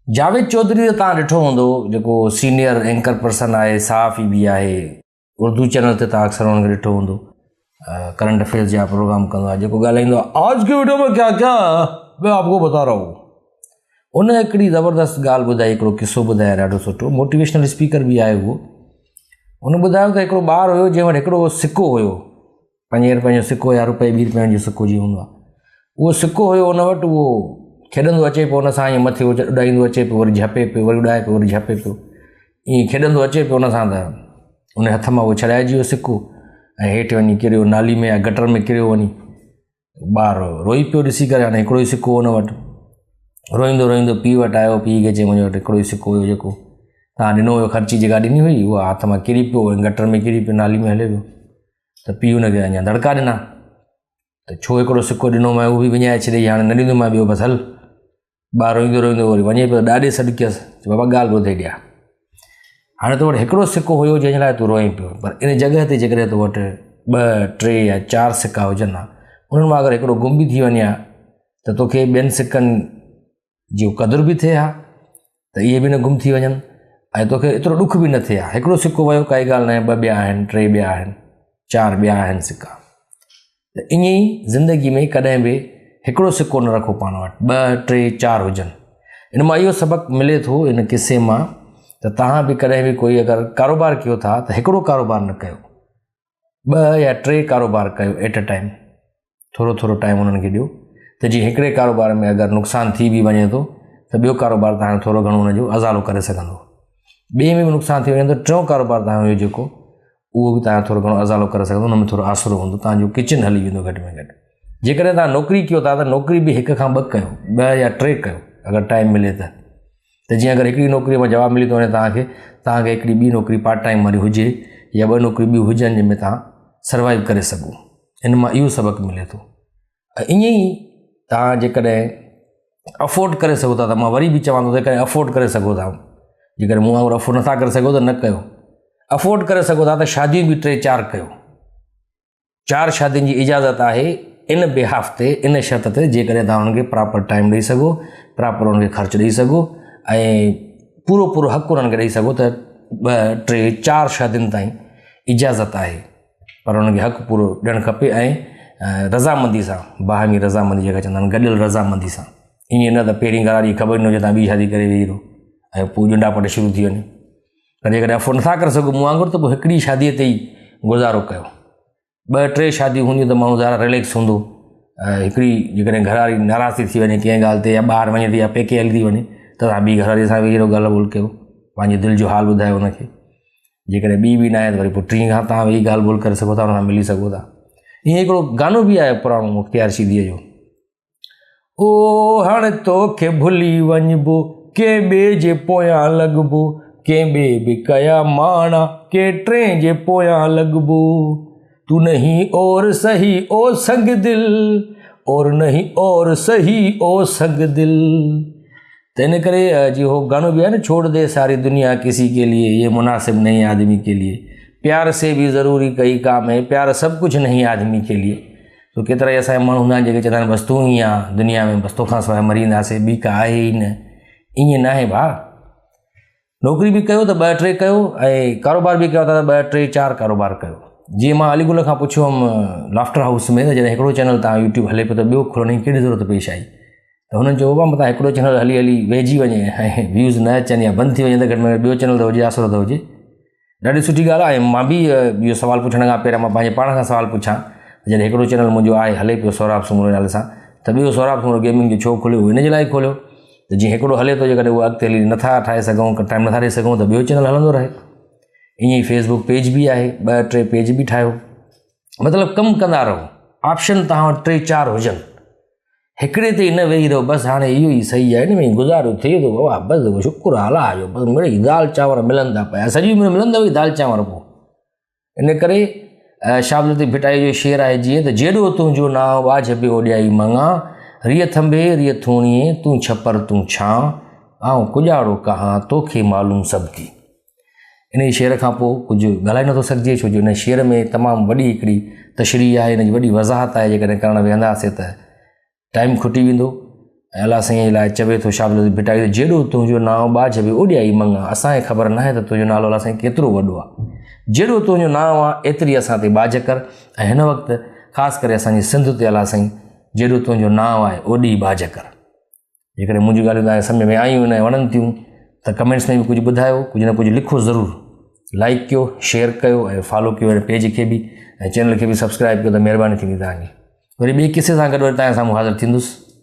جاويد چوڌري ته توهان ڏٺو هوندو جيڪو سينئر اينڪر پرسن آهي صحافي به آهي اردو چينل تي توهان اڪثر هن کي ڏٺو هوندو ڪرنٽ افيئرس جا پروگرام ڪندو آهي جيڪو ڳالهائيندو آهي آج ڪي ويڊيو ۾ ڪيا ڪيا مين آپ ڪو بتا رها هون ان هڪڙي زبردست ڳالهه ٻڌائي هڪڙو قصو ٻڌايو ڏاڍو سٺو موٽيويشنل اسپيڪر به آهي اهو ان ٻڌايو ته هڪڙو ٻار هيو جنهن وٽ هڪڙو سڪو هيو پنجين روپين جو سڪو يا روپئي ٻي روپين جو سڪو جيئن هوندو آهي اهو سڪو هيو ان وٽ اهو کيڏندو اچي پيو ان سان ائين مٿي اڏائيندو اچي پيو وري جهپي پيو وري اڏائي پيو وري جهپي پيو ائين کيڏندو اچي پيو ان سان ته ان هٿ مان اهو ڇڏائجي ويو سڪو ۽ هيٺ وڃي ڪريو نالي ۾ يا گٽر ۾ ڪريو وڃي ٻار روئي پيو ڏسي ڪري هاڻي هڪڙو ئي سڪو هن وٽ روئيندو روئيندو پيء وٽ آيو پيء کي چيائين منهنجي وٽ هڪڙو ئي سڪو هيو جيڪو توهان ڏنو هيو خرچي جيڪا ڏني هئي اها هٿ مان ڪري پيو ۽ گٽر ۾ ڪري پيو نالي ۾ هليو ويو ته پيء هن کي اڃا دڙڪا ڏنا ته ڇو هڪڙو سڪو ڏنومانء اهو به وڃائي ڇڏيئي هاڻي نه ڏيندومانء ٻيو بس هل ٻار روئيندو روئيندو وري وڃي پيو ڏاڏي سڏ ڪيس چي بابا ڳالهه ٻڌ هيڏي آ هاڻي تو وٽ هڪڙو سڪو هيو جنهن جي لاء تون روئين پيو پر ان جڳهه تي جيڪڏهن تو وٽ ٻه ٽي يا چار سڪا هجن ها انهن مان اگر هڪڙو گم به ٿي وڃي ها ته توکي ٻين سڪن جو قدر به ٿئي ها ته اهي به نه گم ٿي وڃن ۽ توکي ايترو ڏک به نه ٿئي ها هڪڙو سڪو ويو ڪائي ڳالهه ناهي ٻه ٻيا آهن ٽي ٻيا آهن چار ٻيا آهن سڪا ته ائين ئي زندگي ۾ ڪڏهن به هڪڙو سڪو نه رکو پاڻ وٽ ٻه ٽي چار هجن ان مان اهو سبق ملي ٿو ان قصي مان ته توهان به ڪڏهن به ڪوئي اگر ڪاروبار ڪيو ٿا ته هڪڙو ڪاروبار نه ڪيو ٻه يا ٽي ڪاروبار ڪيو ايٽ ا ٽائيم ٿورو ٿورو ٽائيم انهن کي ڏيو ته جيئن هڪڙي ڪاروبار ۾ اگر نقصان ٿي به وڃي ٿو ته ٻيو ڪاروبار توهان ٿورو گهڻو ان جو ازالو ڪري سگهندو ٻئي ۾ به نقصان ٿي وڃي ٿو ٽيون ڪاروبار توهان جو جيڪو اهو به توهان ٿورو گهڻو ازالو ڪري سگهندو ان ۾ ٿورو آسرو هوندو توهان جو ڪچن هلي ويندو گهٽ ۾ گهٽ جيڪڏهن توهان نوڪري ڪيو ٿا ته نوڪري به هڪ کان ٻه ڪيو ٻه يا ٽي ڪيو اگر ٽائيم ملي ته ته جيئن اگر هڪڙي نوڪري مان جواب ملي ٿو وڃي توهان کي توهان کي هڪڙي ٻي نوڪري پارٽ ٽائيم واري هجي يا ٻه نوڪريون ٻيون هجن جنهن ۾ توهان سروائيو ڪري سگهو ان مان اهو سبق ملي ٿو ۽ ائين ئي توهان جيڪڏهن افورڊ ڪري سگهو ٿا ته مان وري به چوان ٿو جيڪڏهن افورڊ ڪري سگهو ٿا جيڪڏهن مون وانگر افورڊ نٿا ڪري سگهو ته نه ڪيو افورڊ ڪري سگهو ٿا ته شاديون به ٽي چار ڪيو چار شادين جي اجازت آهي ان بيهاف تي ان شرط تي جيڪڏهن توهان انهن کي پراپر ٽائيم ڏئي سگهو پراپر انهن کي خرچ ڏئي سگهو ۽ پورو پورو حق انهن کي ڏئي سگهو ته ٻه ٽي چار شادين تائين اجازت آهي پر انهن کي حق پورو ڏيڻ کپي ۽ رضامندي سان باهمي رضامندي جيڪا چوندا آهن گڏيل رضامندي سان ائين نه ته پهرين گهر واري کي خبر نه هجي تان ٻي شادي ڪري ويهي رهو ۽ پوء ڄنڊا پٽ شروع ٿي وڃي پر جيڪڏهن افورڊ نٿا ڪري سگهو مون وانگر ته پوء هڪڙي شاديء تي ئي گذارو ڪيو ٻه ٽي شاديون هونديون ته ماڻهو ذرا رليڪس هوندو هڪڙي جيڪڏهن گهر واري ناراض ٿي ٿي وڃي ڪنهن ڳالهه تي يا ٻاهر وڃي ٿي يا پيڪي هلي ٿي وڃي ته توهان ٻي گهر واري سان ويهي رهو ڳالهه ٻولهه ڪيو پنهنجي دل جو حال ٻڌايو هن کي جيڪڏهن ٻي به ناهي ته وري پوء ٽين کان توهان ويهي ڳالهه ٻولهه ڪري سگهو ٿا هن سان ملي سگهو ٿا ائين هڪڙو گانو به آهي پراڻو مختيار شيديء جو او هاڻي توکي ڀلي وڃبو ڪنهن ٻئي جي پويان لڳبو ڪنهن ٻئي به ڪيا ماڻا ڪنهن ٽئين جي پويان لڳبو تو نهين اور سهي او سنگ دل اور نهين اور سهي او سنگ دل ته ان ڪري جي هو گانو به آهي نه ڇوڙ the ساري دنيا ڪسي ڪي ليي يي مناسب نهين آدمي ڪي ليي پيار سي بي ضروري ڪئي ڪام هي پيار سب ڪجهه نهين آدمي ڪي ليي تو ڪيترا ئي اسان جا ماڻهو هوندا آهن جيڪي چوندا آهن بس تون ئي آن دنيا ۾ بس توکان سواء مري وينداسين ٻي ڪا آهي ئي نه ائين ناهي ڀاء نوڪري به ڪيو ته ٻه ٽي ڪيو ۽ ڪاروبار به ڪيو ٿا ته ٻه ٽي چار ڪاروبار ڪيو جيئن مان علي گل کان پڇيو هئم لافٽر هائوس ۾ ته جڏهن هڪڙو چينل تان يوٽيوب هلي پيو ته ٻيو کولڻ جي ڪهڙي ضرورت پيش آئي ته هنن چيو بابا متان هڪڙو چينل هلي هلي ويهجي وڃي ۽ ويوز نه اچن يا بند ٿي وڃي ته گهٽ ۾ گهٽ ٻيو چينل ته هجي آسرو ته هجي ڏاڍي سٺي ڳالهه آهي مان به اهو سوال پڇڻ کان پهريان مان پنهنجي پاڻ کان سوال پڇان ته جڏهن هڪڙو چينل منهنجو آهي هلي پيو سهراب سومرو نالي سان ته ٻيو سهراب سومرو گيمنگ جو ڇو کوليو ان جي لاء کوليو ته جيئن هڪڙو هلي ٿو جيڪڏهن اهو اڳتي هلي نٿا ٺاهي سگهون ٽائيم نٿا ڏئي سگهون ته ٻيو چينل هلندو رهي ائين ئي فيسبوڪ پيج به آهي ٻه ٽي پيج به ٺاهيو مطلب ڪم ڪندا رهو آپشن توهان وٽ ٽي چار هجن هڪڙي تي ئي نه ويهي رهو بس هاڻي اهو ئي صحيح آهي ان ۾ گذارو ٿئي ٿو بابا بس شڪر آهي الله جو بس مڙئي دال چانور ملن ٿا پيا سڄي عمر ملندو ئي دال چانور پوء ان ڪري شاهه عبداللطيف ڀٽائي جو شعر آهي جيئن ته جيڏو تنهنجو نانء ٻاجهه به اوڏيائي مڱان ريء ٿنڀي ريء ٿوڻيء تون ڇپر تون ڇانء آئون ڪڄاڙو ڪهان توکي معلوم سڀ ڪي انهيء شعر کان پوء ڪجهه ڳالهائي نٿو سگهجي ڇو جو ان شعر ۾ تمام وڏي هڪڙي تشريح آهي ان جي وڏي وضاحت آهي جيڪڏهن ڪرڻ ويهنداسين ته ٽائيم کٽي ويندو ۽ الله سائين جي لاء چوي ٿو شاهه عبداللطيف ڀٽائي ته جيڏو تنهنجو نانء ٻاجهه به اوڏيائي مڱ آ اسان کي خبر ناهي ته تنهنجو نالو الله سائين ڪيترو وڏو آ جيڏو تنهنجو نانء آ ايتري اسان تي ٻاجهه ڪر ۽ هن وقت خاص ڪري اسان جي سنڌ تي الله سائين جيڏو تنهنجو نانء آهي اوڏي ئي ٻاجهه ڪر. جيڪڏهن منهنجون ڳالهيون توهان کي سمجهه ۾ آيون ۽ وڻن ٿيون ته ڪمينٽس ۾ به ڪجهه ٻڌايو ڪجهه نه ڪجهه لکو ضرور لائڪ ڪيو شيئر ڪيو ۽ فالو ڪيو هن پيج کي به ۽ چينل کي به سبسڪرائب ڪيو ته مهرباني ٿيندي توهان جي وري ٻئي قصي سان گڏ وري توهان سامهون حاضر ٿيندس.